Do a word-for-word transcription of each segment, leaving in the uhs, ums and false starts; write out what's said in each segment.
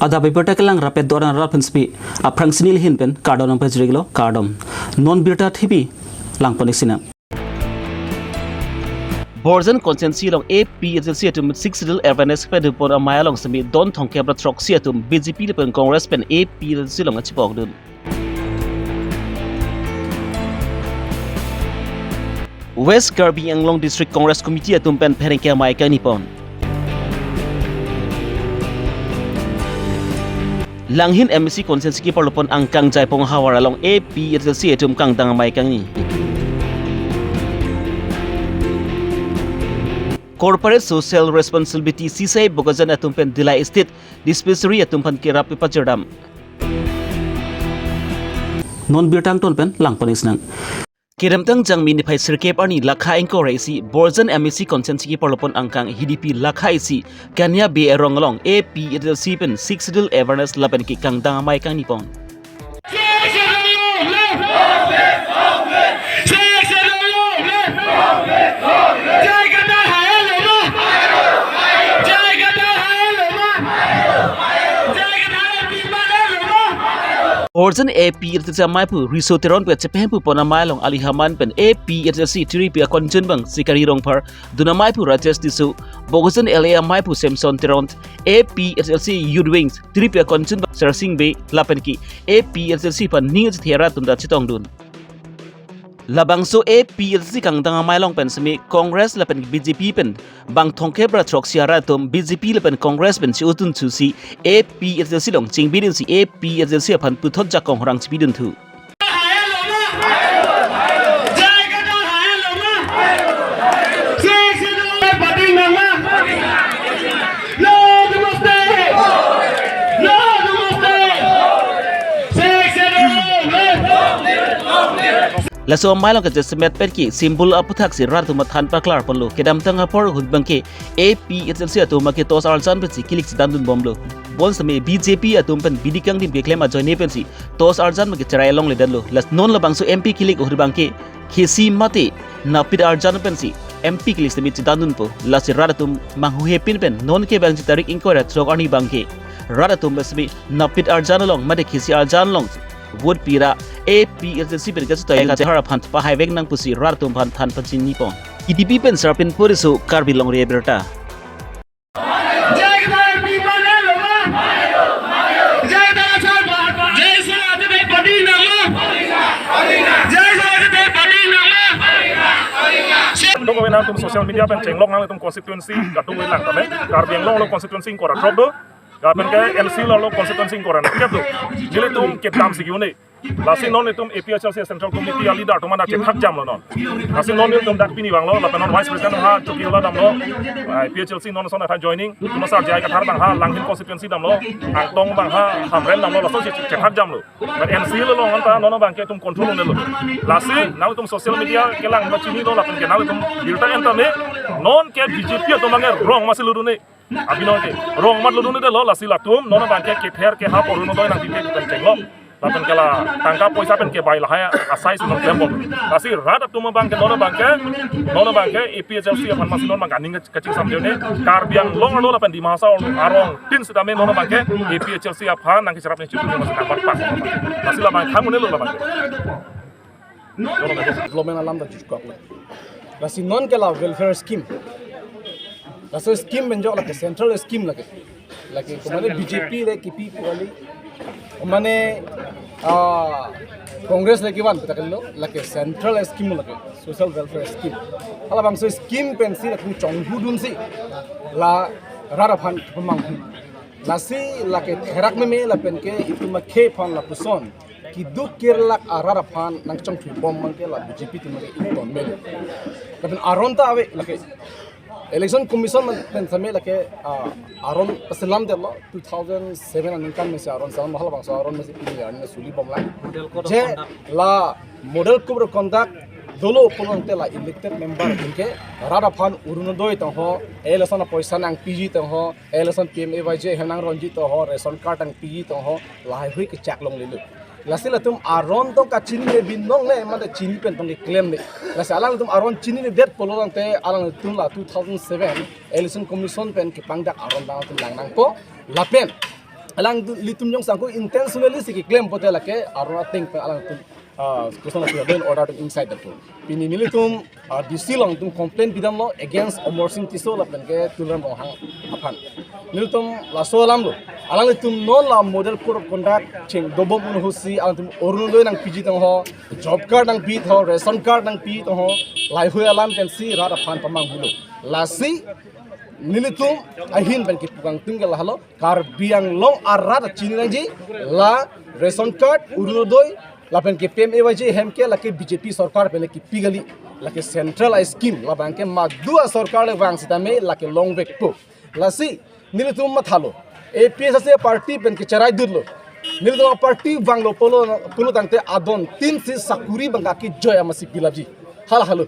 Adap abirta kelang rapet doran rap pensi aphrangsi nelihin pen kardom nangpajirlo, kardom. Non birta thipi langpon-ik sinang. Borjan constituency along A P H L C atum Sixth Schedule awareness padopon amei along semi don thomkep ra throksi atum B J P lapen Congress pen A P H L C along achipokdun. West Karbi Anglong District Congress Committee atum pen pherangke amei kangnipon. Langhin M A C constituency keparlopon angkang Jaipong havar along A P H L C atum kangdang amei kangni. Corporate Social Responsibility sisai Bokajan atum pen Dillai State Dispensary atum aphan kerap pachirdam. Non birta angton pen langpon-ik sinang. Kedamtang Jangmi niphai sirkep arni lakha ingkoi ra isi Borjan M A C constituency keparlopon angkang Hidipi lakha isi Kanya Bey arong along A P H L C pen Sixth Schedule awareness lapen ke kangdang amei kangnipon. Borjan A P H L C ameiphu Riso Teron pen chepehemphu pon amei along Alihaman pen A P H L C tiripi akonjun abang Sikari Rongphar, dun ameiphu Rajesh Tisso, Bokajan L A ameiphu Samson Teron, A P H L C Youth Wings tiripi akonjun abang Sarsing Bey lapen ke A P H L C aphan ning chethe arat atum ta chetongdun. Labangso A P H L C kangdang amei along pen semi Congress lapen B J P pen bang thomkep ra throksi arat atum B J P lapen Congress pen chi-utdun thusi A P H L C along chingbidunsi A P H L C aphan puthot jakong horang chibidunthu. Laso amei along kachesemet pen ke symbol aputhak si rat atum aphan paklar ponlo. Kedamtang apor ahut abang ke A P H L C atum ke torch arjan pensi kilik chetandun bomlo. Bonsitame B J P atum pen bidi kangdim keklem ajoine pensi torch arjan abang ke cherai longledetlo. Lasi non labangso M P kilik ahut abang ke khesi mate napit arjan pensi M P kilik sitame chetandunpo. Lasi rat atum manghuhepin pen non ke bangji tarik ingkoi ra throk arni abang ke rat atum sitame napit arjan along mate khesi arjan along vote pi ra A P H L C pen kachethai kachethar aphan pahaivek nang pusi rat atum aphan than pachinipon. Hidipi pen Sarpin Poriso, Karbi Longri Abirta. Doko nangtum social media pen chenglok nanglitum constituency kadokave lang tame. Karbi Anglong along constituency ingkoi ra throk do. Lapen ke M C along constituency ingkoi ra nangkep do. Nelitum kedamsi ke-un-e. Lasi non itum A P H L C Central Committee a leader atum aphan chethak jamlo non. Lasi non itum dak pini vanglo, lapen non Vice President ha Chokihola damlo, ah, A P H L C non son atha joining, itum Sar J I Kathar abang ha Langhin constituency damlo, Angtong abang ha Hamren damlo, laso che-, chethak jamlo. But M C along anta non abang ke itum control un-elo. Lasi nangtum social media kelang ma chinilo lapen ke nangtum birta en tame, non ke B J P atum abang ke rong masi lodun-e. Abi non ke rong amat lodun-edetlo, lasi latum non abang ke kether kehap Orunodoi nangpipe pen chenglok. Lapen ke la tangka poisa pen kebai lahai asai si non klembom. Lasi rat atum abang ke non abang ke, non abang ke A P H L C aphan masi non abang ke aning kachingsamji un-e, Karbi Anglong arlo lapen Dima Hasao arongtin sitame non abang ke A P H L C aphan nangkecherap nangchitu masi nangparpak. Lasi labang khang un-elo labang ke. Development alam ta jutkok lo. Lasi non ke la welfare scheme. Laso scheme menjok lake central scheme lake. Lake kemane B J P le kipi pu kali. Kemane, ah, Congress le kevan pu ta kali lo. Lake central scheme lake. Social welfare scheme. Halabangso scheme pensi latum chonghudunsi la rat aphan pemanghu. Lasi lake therak meme lapen ke itum akhei aphan lapuson keduk kerlak arat aphan nangchongthu bom abang ke la B J P atum ke ington meme. Lapen aron ta ave lake Election Commission pen sitame lake, ah, aron paselamdetlo two thousand seven aningkan mesi aron selam halabangso aron mesi pini arni suli bomlang. Model Code of Je Conduct. La Model Code of Conduct dolo pulote la elected member atum ke rat aphan Orunodoi tong ho, election apoisa nangpiji tong ho, election P M A Y G ahem nangronji tong ho, ration card nangpiji tong ho, lahai hui kechak longlelo. Lasi latum aron tong kachinine binong ne mate chini pen tong keklemle. Lasi alangtum aron chininedet pulote alangtum la two thousand seven Election Commission pen kepangdak aron abang atum lang nangpo. Lapen Alanglitum jongsi ako intentionally si keklem pote lake aron ateng pen alangtum, ah, kosonlo law and order atum inside the pool. Pini nelitum, ah, D C along itum complaint pidamlo against Amarsing Tisso lapen ke Tuliram Ronghang aphan. Nelitum laso alam lo. Alanglitum non la model code of conduct chengdobom un ahutsi alangtum Orunodoi nangpiji tong ho, job card nangpi ho, ration card nangpi tong ho, laheihui alam pensi rat aphan pamanghulo. Lasi nelitum ahin pen kepu kangtung ke lahelo, Karbi Anglong arat chini nangji, la ration card, Orunodoi, lapen ke P M A Y G hem ke lake B J P sorkar pen kipi kali, lake central a scheme, labang ke madu asorkar le vang sitame lake longvekpo. Lasi nelitum mathalo, A P H L C party pen kecheraidunlo. Nelitum party vanglo pulo, pulo tangte adon tin si sakuri abang ke joy amatsi pilapji. Hala halo.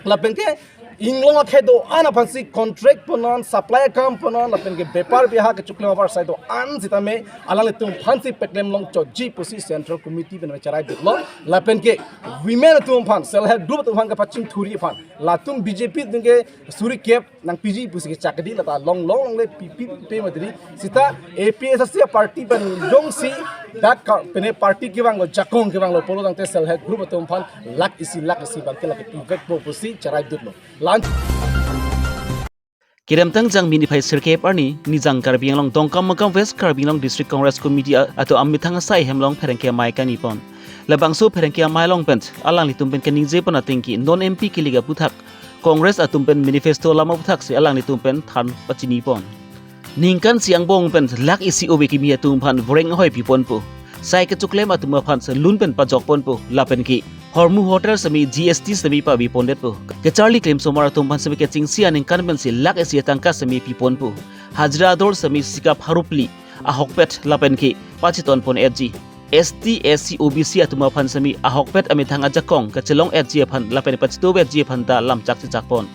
Lapen ke inglong akhei do-an aphansi contract ponon, supply akam ponon, lapen ke bepar biha kechoklem apar asai do-an sitame alanglitum aphansi peklem longchotji pusi Central Committee pen cheraidunlo. Lapen ke women atum aphan, self help group atum aphan kepachingthurji aphan, latum B J P atum ke suri kep nangpiji pusi kechak kedi lata long long longle pipi pe matri sita A P H L C party pen jongsi dak ka pene party kevanglo, jakong kevanglo pulo tangte self help group atum aphan lakh isi lakh isi abang ke lake pivekpo pusi cheraidunlo. Lan Kedamtang Jangmi niphai sirkep arni Nijang Karbi Anglong Dongkamukam West Karbi Anglong District Congress Committee a-, atum amethang asai hem along pherangke amei kangnipon. Labangso pherangke amei along pen alanglitum pen kaningje pon ateng ke non M P kelik aphuthak Congress atum pen manifesto lam aphuthaksi alanglitum pen than pachinipon. Ningkan isi angbong pen lakh isi ove kimi atum aphan voreng ahoi piponpo. Sai kechoklem atum aphan si loan pen pajokponpo. Lapen ke Hormu Hotel sitame G S T sitame pavepondetpo. Kecharli klemsomar atum aphan sitame kechengsi aningkan pensi lakh isi atangka sitame piponpo. Hajira ador sitame sikap harupli ahokpet lapen ke pachitonpon etji. S T, S C, O B C atum aphan sitame ahokpet amethang ajakong kachelong etji aphan lapen pachito etji aphan ta lamchak chechakpon.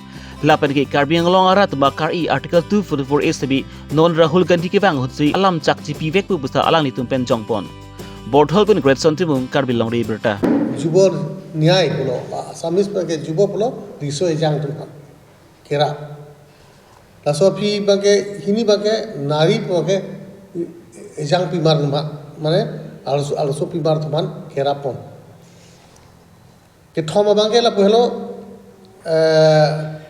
Lapen ke Karbi Anglong arat atum akar-i Article two forty-four A sitame non Rahul Gandhi kevang ahutsi alamchak chipivekpo pusi alanglitum pen jongpon. Borthol pen Greatson Timung, Karbi Longri Abirta. Jubo nyai pulo, Assamese abang ke jubo pulo, riso ejang atum aphan kerap. Laso aphi abang ke hini abang ke nari abang ke ejang pimar atum aphan, mane arloso, arloso pimar atum aphan kerappon. Kethom abang ke lapu helo, eh,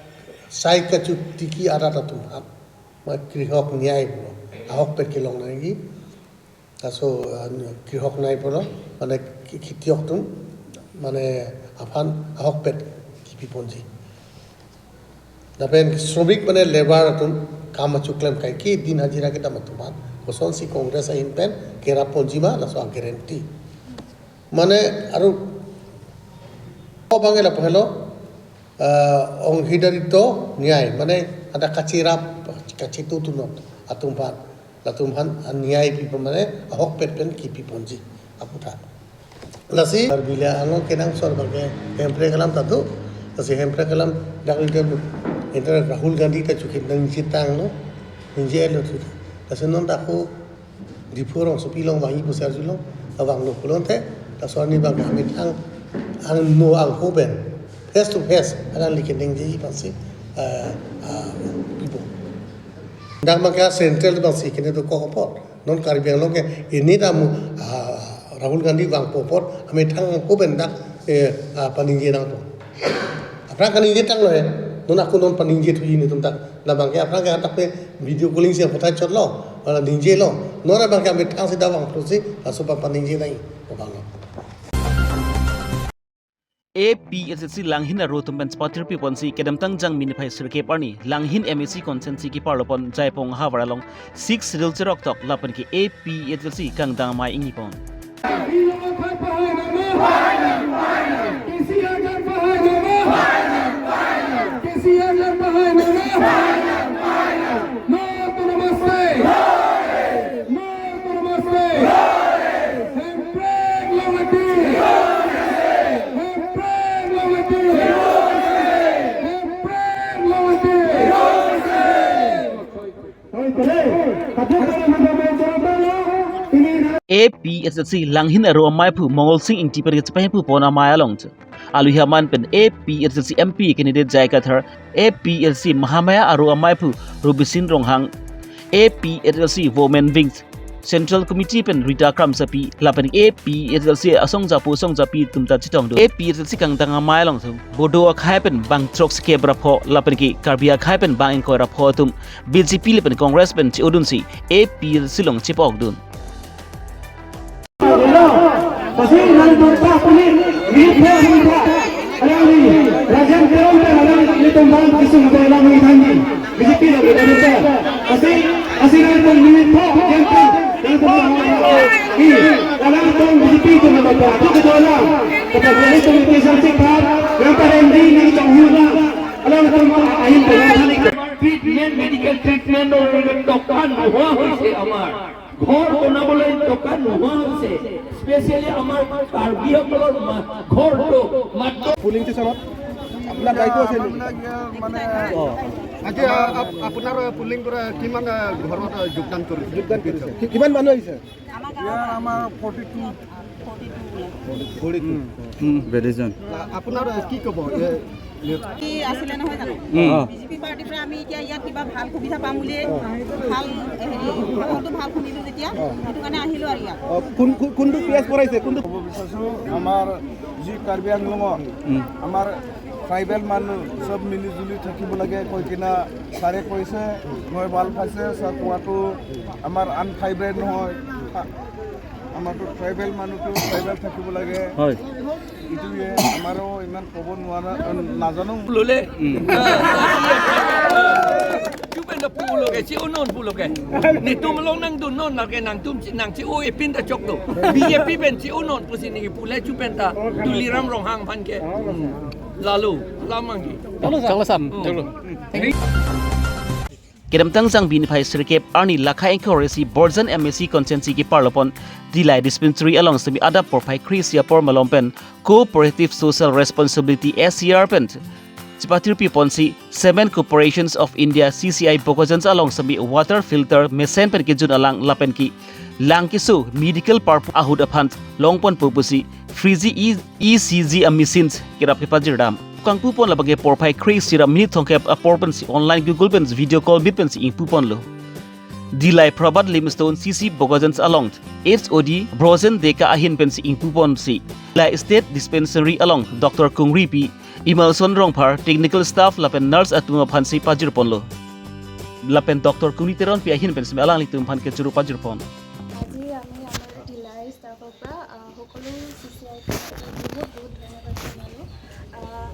sai kachutiki arat atum aphan, mane krihok nyai pulo, ahokpet kelong nangji. Laso, ah, krihok nyai pulo, mane ki-, khitiyok atum, mane aphan ahokpet kipiponji. Lapen shromik mane labour atum kam achoklem kaike din hajira kedam atum aphan, kosonsi Congress ahin pen kerapponji ma, laso a-guarantee. Mane aru abang ke lapu helo, ah, onghidarito nyai, mane ada kacherap, kachetu tunot atum aphan. Latum aphan anyai pipo mane ahokpet pen kipiponji aphuthak. Lasi Karbi Anglong kenangsot abang ke hemprek alam ta do. Lasi hemprek alam dak leader, leader Rahul Gandhi ta chukit nangchetanglo, ningje lo tu. Lasi non dak ko Diphu rongsopi along vangji pusi arjulo, avanglo pulote, laso arni abang ke amethang angno angho pen face to face alang liki ningjeji aphansi, ah, ah, pipo. Dak abang ke central abangsi kene dokok apot. Non Karbi Anglong ke ini damu, ah, Rahul Gandhi vangpo apot, amethang ko pen dak, eh, ah, paningje nangpo. Aphrang kaningje tanglo he. Non ako non paningje thuji netum dak. La abang ke aphrang ke hadak pen video calling si aputhak chotlo. Wala ningjelo. Non abang ke amethang si dak vangpo si, laso abang paningje nangji. Abang lo. A P H L C Langhin aro atum pen chepathirpiponsi kedamtang Jangmi niphai sirkep arni Langhin M A C constituency keparlopon Jaipong havar along Sixth Schedule cheroktok lapen ke A P H L C kangdang amei ingnipon. A P H L C Langhin aro ameiphu Mongol Sing Ingti pen kachepahempupon amei along che. Aluhi aman pen A P H L C M P candidate J I Kathar, A P H L C Mahamaya aro ameiphu Robisin Ronghang, A P H L C Women Wings Central Committee pen Rita Kramsapi lapen A P H L C asong japo asong japi atum ta chetongdun. A P H L C kangtang amei along atum Bodo akhei pen bang throksikep ra pho lapen ke Karbi akhei pen bang ingkoi ra pho atum B J P lapen Congress pen che-odunsi A P H L C along chepokdun. Kasi nang tumpa puni, ni phe ni phe. Alang ni, Rajen Teron kan alang ni tumbang kisung ko alang ni thanji. B J P lo kita ni phe. Kasi, kasi nang tum ni phe, yang kan, yang tum ni, alang tum B J P tum lo pa, tu kita alang. Kita dari tum kisung sik pha, yang pa rendi ni tum hula. Alang tum ahin ko alang ni. Treatment, medical treatment or tokan hua hoise amar. ঘৰ বনাবলৈ টকা নোহোৱা হৈছে। স্পেচিয়েলি আমাৰ কাৰ্বিসকলৰ মা-, ঘৰটো মাত্ৰ পুলিং ষ্টেচনত আপোনাৰ দায়িত্ব আছে নেকি? মানুহবিলাক ইয়াৰ মানে আজি আ-, আপ-, আপোনাৰ পুলিং কৰা কিমান, আ, ঘৰত, আ, যোগদান কৰিছে? যোগদান কৰিছে। কি-, কিমান মানুহ আহিছে? আমাৰ ইয়াৰ গাঁৱৰ আমাৰ ফৰ্টি টু। ফৰ্টি টু বোলে। Forty two. উম। উম, বেডিজন। আ-, আপোনাৰ, আ, কি ক'ব? এ, এ কি আছিলে নহয় জানো? উম। বি জে পি পাৰ্টিৰ পৰা আমি এতিয়া ইয়াত কিবা ভাল সুবিধা পাম বুলিয়ে ভাল, হেৰি, খবৰটো ভাল শুনিলো যেতিয়া, সেইটো কাৰণে আহিলো আৰু ইয়াত। অ, কোন, কোন, কোনটো পিয়াজ পৰাইছে? কোনটো? ক'ব বিচাৰিছো, আমাৰ যি কাৰ্বি আংলঙত উম। আমাৰ ট্ৰাইবেল মানুহ চব মিলি জুলি থাকিব লাগে কৈ কিনা ছাৰে কৈছে, মই ভাল পাইছে। ছাৰ কোৱাটো আমাৰ আনফেভাৰেট নহয়। আ-, আমাৰতো ট্ৰাইবেল মানুহটো ট্ৰাইবেল থাকিব লাগে। হয়। এইটোৱে আমাৰো ইমান ক'ব নোৱাৰা, নাজানো। Pulole. Hmm. Chupen ta pulo ke, che-onon pulo ke. Netum along nangdunnon lake nangtum che-, nang che-o-e pin ta choklo. B J P pen che-onon pusi neli pule chupen ta Tuliram Ronghang aphan ke. Lalo, lamang ki. Choklo sir. Hmm. Choklo. Thank you. Kedamtang Jangbi niphai sirkep arni lakhai ingkoi ra isi Borjan M A C constituency keparlo pon Dillai dispensary along semi adap porphai kre-isi apor malom pen Cooperative Social Responsibility, S C R pen chepatirpi ponsi Seven Corporations of India, C C I, Bokajan along semi water filter mesen pen kejun alang lapen ke lang keso medical purpose ahut aphan long ponpo pusi Free G E, E C G a machines kerap kepajirdam. Kangpu pon labang ke porphai kre-isi ra minute thomkep apor pensi online Google pen video call meet pensi ingpu ponlo. Dillai Prabhat Limestone, C C Bokajan along H O D Brojen Deka ahin pensi ingpu ponsi Dillai State Dispensary along Doctor Kungripi, Emerson Rongphar, technical staff lapen nurse atum aphansi pajir ponlo. Lapen Doctor Kungri Teronpi ahin pensi alanglitum aphan kechoro pajir pon. আজি আমি আমাৰ ডিলাই ষ্টাফৰ পৰা, আহ, সকলো চি C I ক বহুত বহুত ধন্যবাদ জনালোঁ। আহ,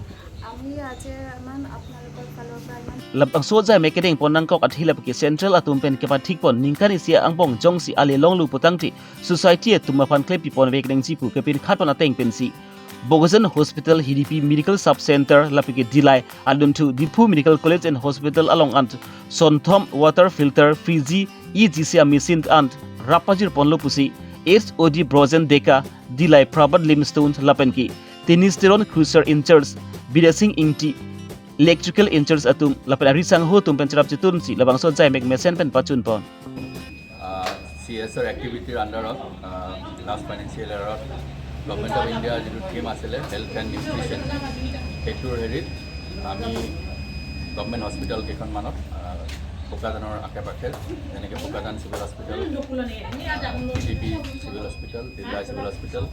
আমি আজি ইমান আপোনালোকৰ ফালৰ পৰা ইমান Labangso ajaimek kedeng pon nangkok athe lapu ke central atum pen kepathik pon ningkan isi angbong jongsi ale longlo putangte society atum aphan klempi ponvek nangji pu kepin khat pon ateng pensi Bokajan Hospital, Hidipi Medical Sub Center lapu ke Dillai adunthu Diphu Medical College and Hospital along an sonthom water filter, Free G, E G C a machine an rap pajir ponlo pusi H O D Brojen Deka, Dillai Prabhat Limestone lapen ke Tennis Teron, Crusher in-charge Bidya Sing Ingti, electrical in-charge atum lapen ari sangho atum pen cherap chetun si labangso ajaimek mesen pen pachun pon. আহ, চি এছ আৰ এক্টিভিটিৰ আণ্ডাৰত, আহ, last financial ইয়াৰত government of ইণ্ডিয়াৰ যিটো থিম আছিলে health and nutrition, সেইটোৰ হেৰিত আমি government hospital কেইখনমানত, আহ, বোকাজানৰ আশে পাশে, যেনেকে বোকাজান চিভিল হস্পিটেল, আহ, T D P civil hospital, ডিব্লাই চিভিল হস্পিটেল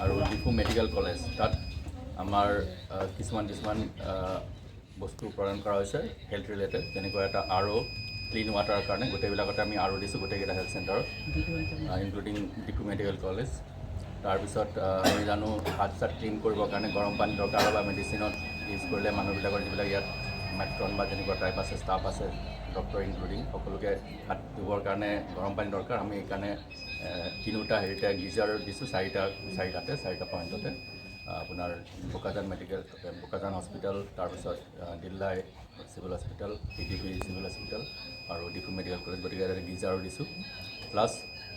আৰু ডিফু মেডিকেল কলেজ, তাত আমাৰ, আহ, কিছুমান কিছুমান, আহ, বস্তু প্ৰদান কৰা হৈছে হেল্থ ৰিলেটেড, যেনেকুৱা এটা আৰ অ', ক্লিন ৱাটাৰৰ কাৰণে গোটেইবিলাকতে আমি আৰ অ' দিছোঁ গোটেইকেইটা হেল্থ চেণ্টাৰত, ইনক্লুডিং ডিফু মেডিকেল কলেজ। তাৰপিছত, আহ, আমি জানো হাত চাত ক্লিন কৰিবৰ কাৰণে গৰম পানী দৰকাৰ হয় বা মেডিচিনত ইউজ কৰিলে মানুহবিলাকৰ যিবিলাক ইয়াত মেট্ৰন বা তেনেকুৱা টাইপ আছে, ষ্টাফ আছে, ডক্টৰ ইনক্লুডিং, সকলোকে হাত ধুবৰ কাৰণে গৰম পানী দৰকাৰ। আমি সেইকাৰণে, আহ, তিনিওটা হেৰিতে গিজাৰ দিছোঁ, চাৰিটা, চাৰিটাতে, চাৰিটা পইণ্টতে। আহ, আপোনাৰ বোকাজান মেডিকেল, বোকাজান হস্পিটেল, তাৰপিছত, আহ, ডিল্লাই চিভিল হস্পিটেল, টি ডি পি চিভিল হস্পিটেল আৰু ডিফু মেডিকেল কলেজ, গতিকে ইয়াতে গিজাৰো দিছোঁ। প্লাছ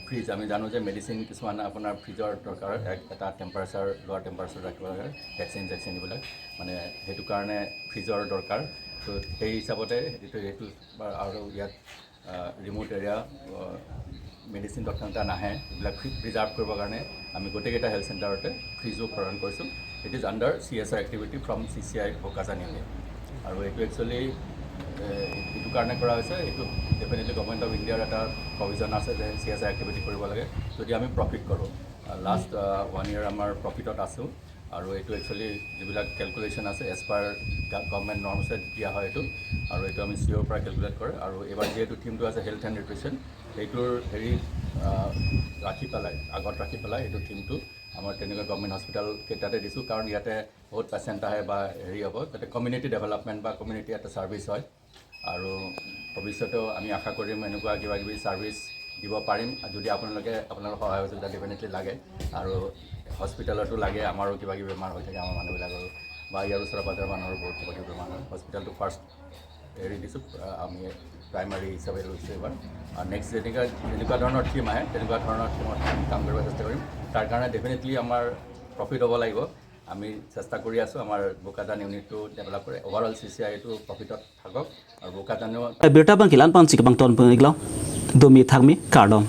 ফ্ৰিজ, আমি জানো যে মেডিচিন কিছুমান আপোনাৰ ফ্ৰিজৰ দৰকাৰ, এক, এটা টেম্পাৰেচাৰ, লোৱাৰ টেম্পাৰেচাৰ ৰাখিব লাগে, ভেকচিন চেকচিন এইবিলাক, মানে সেইটো কাৰণে ফ্ৰিজৰ দৰকাৰ। তো সেই হিচাপতে এইটো, এইটো আৰু ইয়াত, আহ, ৰিমট এৰিয়া, আহ, মেডিচিন তৎক্ষণাত নাহে, এইবিলাক ফ্ৰি-, প্ৰিজাৰ্ভ কৰিবৰ কাৰণে আমি গোটেইকেইটা হেল্থ চেণ্টাৰতে ফ্ৰিজো প্ৰদান কৰিছোঁ। It is under C S R activity from C C I Bokajan unit। আৰু এইটো একচুৱেলি এ, এইটো কাৰণে কৰা হৈছে। এইটো ডেফিনেটলি গভৰ্ণমেণ্ট অফ ইণ্ডিয়াৰ এটা প্ৰভিজন আছে যে চি এছ আই এক্টিভিটি কৰিব লাগে যদি আমি প্ৰফিট কৰোঁ। লাষ্ট ওৱান ইয়েৰ আমাৰ প্ৰফিটত আছোঁ আৰু এইটো একচুৱেলি যিবিলাক কেলকুলেশ্যন আছে এজ পাৰ গভৰ্ণমেণ্ট নৰ্মছে দিয়া হয় এইটো। আৰু এইটো আমি চি অ'ৰ পৰা কেলকুলেট কৰে। আৰু এইবাৰ যিহেতু থিমটো আছে হেল্থ এণ্ড নিউট্ৰিশ্যন, সেইটোৰ হেৰি আহ, ৰাখি পেলাই, আগত ৰাখি পেলাই এইটো থিমটো আমাৰ তেনেকুৱা গভৰ্ণমেণ্ট হস্পিটেল কেইটাতে দিছোঁ। কাৰণ ইয়াতে বহুত পেচেণ্ট আহে বা হেৰি হ'ব, যাতে কমিউনিটি ডেভেলপমেণ্ট বা কমিউনিটি এটা ছাৰ্ভিচ হয়। আৰু ভৱিষ্যতেও আমি আশা কৰিম এনেকুৱা কিবা কিবি ছাৰ্ভিচ দিব পাৰিম। আৰু যদি আপোনালোকে আপোনালোকৰ সহায় সহযোগিতা ডেফিনেটলি লাগে আৰু হস্পিটেলতো লাগে, আমাৰো কিবা কিবি বেমাৰ হৈ থাকে আমাৰ মানুহবিলাকৰো বা ইয়াৰ ওচৰে পাজৰে মানুহৰ বহুত কিবা কিবি বেমাৰ হয়। হস্পিটেলটো ফাৰ্ষ্ট হেৰি দিছোঁ, আহ, আমি প্ৰাইমাৰী হিচাপে লৈছোঁ এইবাৰ। আৰু নেক্সট যেনেকুৱা যেনেকুৱা ধৰণৰ থিম আহে তেনেকুৱা ধৰণৰ থিমত আমি কাম কৰিব চেষ্টা কৰিম। তাৰ কাৰণে ডেফিনেটলি আমাৰ প্ৰফিট হ'ব লাগিব। আমি চেষ্টা কৰি আছোঁ আমাৰ বোকাজান ইউনিটটো ডেভেলপ কৰে। অভাৰঅল চি চি আইটো প্ৰফিটত থাকক আৰু বোকাজানো Birta bang kelang pangchik bang ton pung iklo. Domi thakmi kardom.